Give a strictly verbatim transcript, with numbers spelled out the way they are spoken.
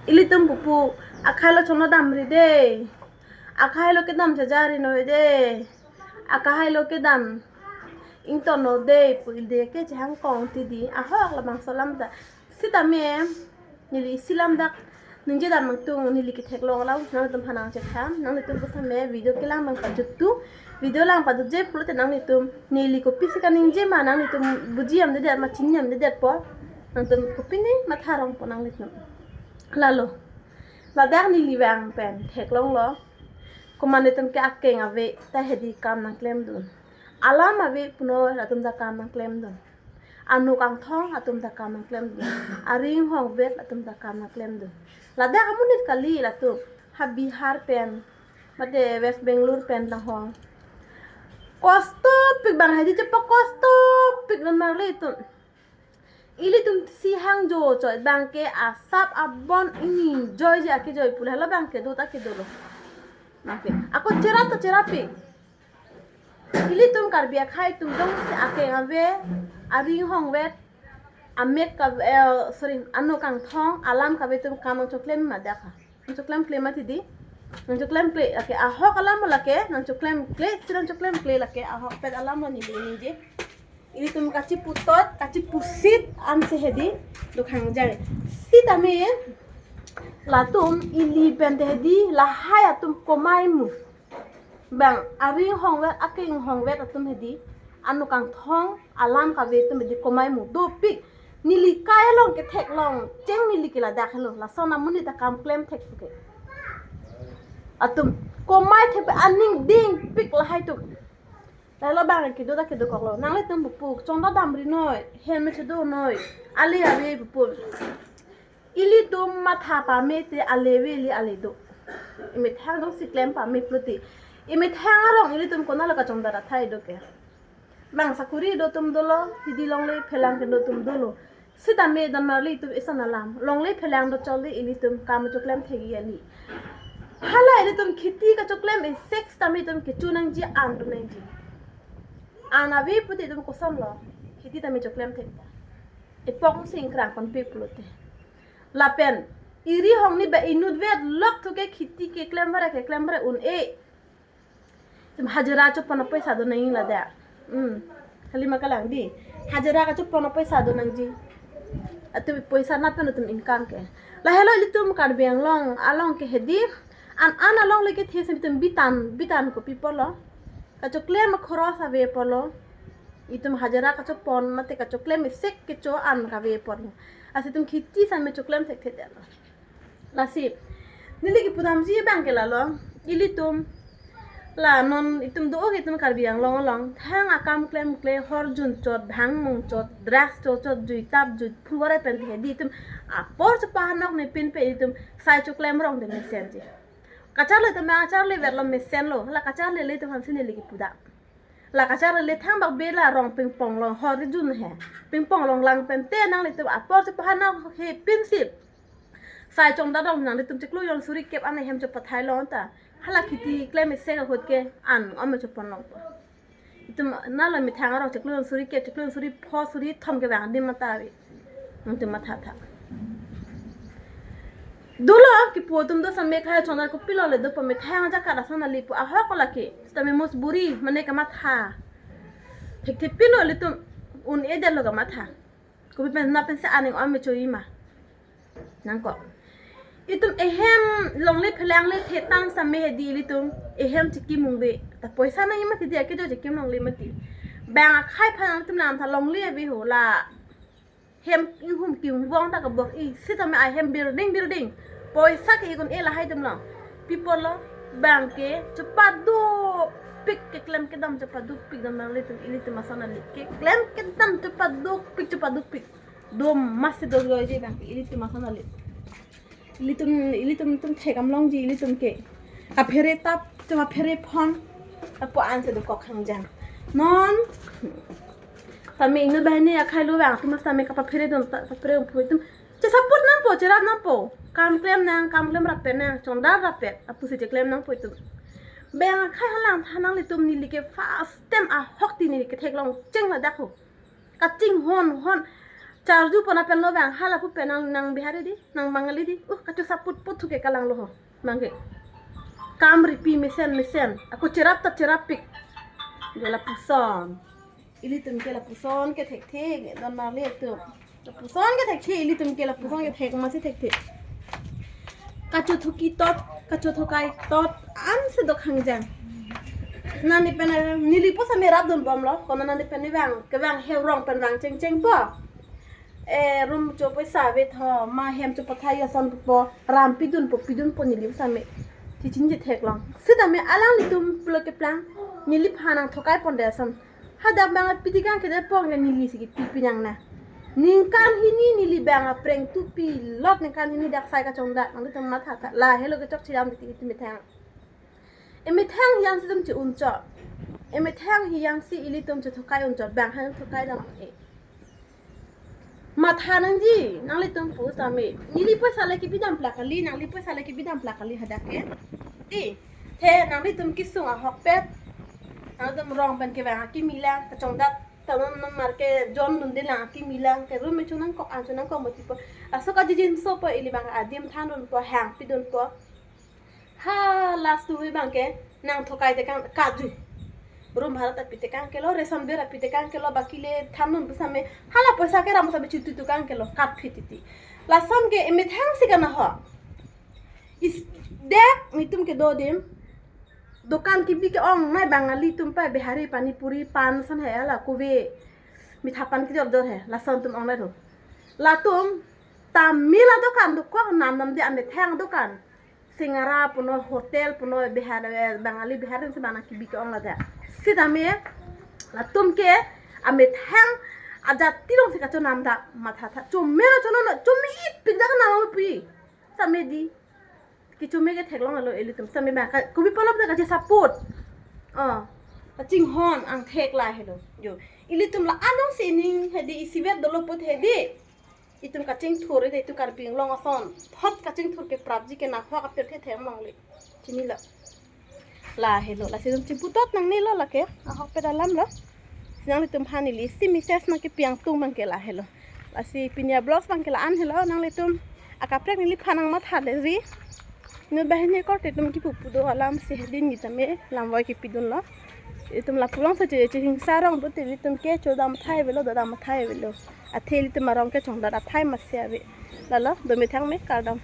Ilitum pupu, akhai lo chonlo damri de. Akhai lo kedam chajari noi de. Akhai lo kedam ington noi de. Pu ilde ke chehang kong ti di. Ahok labangso alam ta. Sitame neli isi alam dak ningje dam nangtum, neli ketheklong alam nangtum aphan nangchetham, nanglitum pusitame video kelang abang pajut tu, video lang pajutje pulote nanglitum neli kopisi kaningje ma nanglitum buji amdedet ma chini amdedet po, nangtum kopine matha rong po nanglitum. Lalo, ladak neli vang pen theklonglo, komat netum ke akeng ave ta hedi kam nangklemdun. Alam ave punoi latum ta kam nangklemdun. Ano kangthong atum ta kam nangklemdun. Ari inghong vet atum ta kam nangklemdun. Ladak amonit kali latum. Ha Bihar pen, mate West Bangalore pen lahong. Kosto pik abang hedi chepa kosto pik non marli itum. Ilitum si hangjo chot abang ke asap abon ini joiji akejoiji pu lahelo abang ke do ta kedolo. Abang ke. Ako cherap ta cherap pik. Ilitum Karbi akhai atum jongsi akeng ave, ari inghong vet, amek ka, eh, sorry, ano kangthong, alam kave atum kam nangchoklem ma dak ha. Nangchoklem kle ma ti di. Nangchoklem kle, lake ahok alam lake, nangchoklem kle, si nangchoklem kle lake, ahokpet alam lo neli ningje. Ilitum kachiputot, kachipusit, ansi hedi, do khangjang. Sitame, latum, ili pen te hedi, lahai atum komai mu. Bang, ari inghong vet, akeng inghong vet atum hedi, ano kangthong, alam kave atum hedi komai mu. Dopik, neli kai along ketheklong, cheng neli ke ladak helo, lason amonit ta kam klem thek ke. Atum, komai thek aning dingpik lahai atum. Lahelo abang kedo ta kedokoklo. Nanglitum pupu, chonda damri noi, hem me chedo noi, ale ave pupu. Ilitum matha pame te ale ave ili ale do. Imethang jongsi klem pame pulote. Imethang arong ilitum konatlo kachonda ra thai do ke. Bang sakuri do atum dolo, hedi longle phelang kedo atum dolo. Sitame don marli itum isan alam. Longle phelang do chole ilitum kam choklem thegi ali. Hala ilitum kheti kachoklem isek sitame itum kecho nangji an do nangji. An ave pulote itum kosonlo. Kheti tame choklem thek ta. Epok singkrang kon pe pulote. Lapen, iri hong ni ba inut vet lok thu ke kheti keklem bare keklem bare un-e. Itum hajira chopon apoisa do nangji ladak. Hmm. Kali ma kalang di. Hajira kachopon apoisa do nangji. Atum poisa na pen atum income ke. Lahelo ilitum Karbi Anglong along ke hedi. An an along leke the sem itum bitan, bitan kopi apotlo. Kachoklem akhoros ave apotlo. Itum hajira kachopon mate kachoklem isek kecho an kave apotlo. Lasi itum kheti same choklem thekthedetlo. Lasi, neli kepudamji abang ke lalo, ilitum, la non itum do-o ke itum Karbi Anglong along, thang akam klemkle hor junchot, bhang mungchot, drugs chochot, jui tap, jui phu bare pen hedi itum, apor chepahanok ne pinpe itum, sai choklem rong de mesenji. Kacharli itum, kacharli verlo mesenlo, la kacharlile itum aphansi neli kepudam. La kacharlile thangbak be la rong pingpong long hor jun he. Pingpong long lang pen te nanglitum apor chepahanok he pinsi. Sai chongda dong nanglitum chiklo jon suri kep an ahem chepathailong ta. Hala kheti klem isek ahut ke an om chopon long. Itum nalo methang arong chiklo jon suri kep, chiklo jon suri pho, suri thom ke bang dim mata ave. Nangtum matha tha. Dolo kipu atum do same khai chonda kopilo le do pamethang ajakat ason ali pu ahok lake. Sitame mojburi mane kamatha. Thekthe pilo ilitum un-edetlo kamatha. Kopi pen na pensi aning om me choi ma. Nangkok. Itum ehem longle phelangle thetan same hedi ilitum ehem chikimung ave. Ta poisa nangji mati di akejo chikim longle mati. Bang akhai aphan nangtum lam tha longle ave ho la. Hem inghum kimvong ta kabok i sitame ahem building building. Poisa ke ikon e lahai atum long. Pi apotlo bang ke chepaduk pik keklem kedam chepaduk pik dam nang ilitum ilitum ason ali keklem kedam chepaduk pik chepaduk pik. Dom masi do joiji bang ke ilitum ason ali. Ilitum ilitum tum chekam longji ilitum ke. Kaphere tap, cuma phere phon. Apo ansi dokok hangjang. Non. Tame inut banghini akhai lo bang, atum sitame kapaphere dun ta, paphere umpu itum. Che support nangpo, cherap nangpo. Kam klem nang, kam klem rapet nang, chongdar rapet. Apusi cheklem nangpo itum. Bang akhai halang thanang ilitum neli ke first time ahok ti neli ketheklong cheng ladak ho. Kachinghon hon. Charju pon apen lo bang, hala pu pen nang, nang Bihari di, nang Bangali di. Uh, kacho saput put thu ke kalang lo ho. Bang ke. Kam ripi mesen mesen. Ako cherap ta cherap pik. Jo lapuson. Ilitum ke lapuson ke thekthe, don marli atum. Lapuson ke thekthe, ilitum ke lapuson ke thek masi thekthe. Kacho thuki tot, kacho thokai tot, ansi do khangjang. Nani pen, neli po sami rap dun bom lo, kono nani pen ni bang, ke bang he rong pen bang cheng cheng po. Eh, room cho poisa ave tho, ma hem cho pathai ason po, ram pidun po, pidun po neli sami. Chichin je theklong. Sitame alanglitum pulo keplang, neliphan nangthokai pon de ason. Hadak bang piti kangke det pon ke neli si kipi pinang na. Ningkan hini neli bang apreng tu pilot ningkan hini dak sai kachongdat nangtum matha tha. Lahelo kechok chidam titi iti methang. Emethang hiyan si tum che-unchot. Emethang hiyan si ilitum chethokai unchot bang han thokai dam e. Matha nangji, nanglitum pu sami. Neli poisa le kipi dam plak kali, nangli poisa le kipi dam plak kali hadak ke. Ti, the nanglitum kesung ahokpet. Nangtum rong pen kevang akimi lang, kachongdat, tanon non mar ke jon dun de lang akimi lang, ke room me chunang kok an chunang kok mati po. Laso kajijinso po ili bang adim than dun po, hang pidun po. Ha, last tu hui bang ke, nangthokai tekang kaju. Room bhara ta pi tekang kelo, ration bill api tekang kelo, baki le than dun pusame, hala poisa ke ram pusame chutu tukang kelo, kat phi titi. Lason ke emethang si kana ho. Is dek netum ke do adim. Dokan kibi ke-ong nai Bangali atum pa Bihari pani puri pan san he la kove. Mitha pan kijor jor he, lason atum ong nai ro. Latum Tamil adokan dokok nam nam de amethang dokan. Singara puno hotel puno Bihar, eh, Bangali Bihar si bana kibi ke-ong la de. Sitame latum ke amethang ajat tilong si kacho nam da matha tha. Chome lo chono no, chome ipik da ka nam pi. Same di. Kichome ke theklong alo ilitum. Same bang ka, kopi polop da kache saput. Oh. Kachinghon angthek lahelo. Jo. Ilitum la anong sining hedi isivet dolo put hedi. Itum kachingthur ite itum Karbi Anglong ason. Thot kachingthur ke prapji ke nakhwa kapir the thek mong le. Chinilo. Lahelo. Lasi itum chiputot nangnelo lake. Ahokpet alam lo. Si nanglitum aphan ili si message nangkepi angtung bang ke lahelo. Lasi pini a-vlogs bang ke la-an helo nanglitum. Akaprek neliphan nangmatha le ri. Nu bahini korte itum kipu pu do alam si hedin gita me lamvoi kipi dunlo. Itum lapu along sa che che hingsa rong do te itum ke chodam thai avelo, dodam thai avelo. Athe ilitum arong kechongdat athai masi ave. Lalo, do methang me kardom.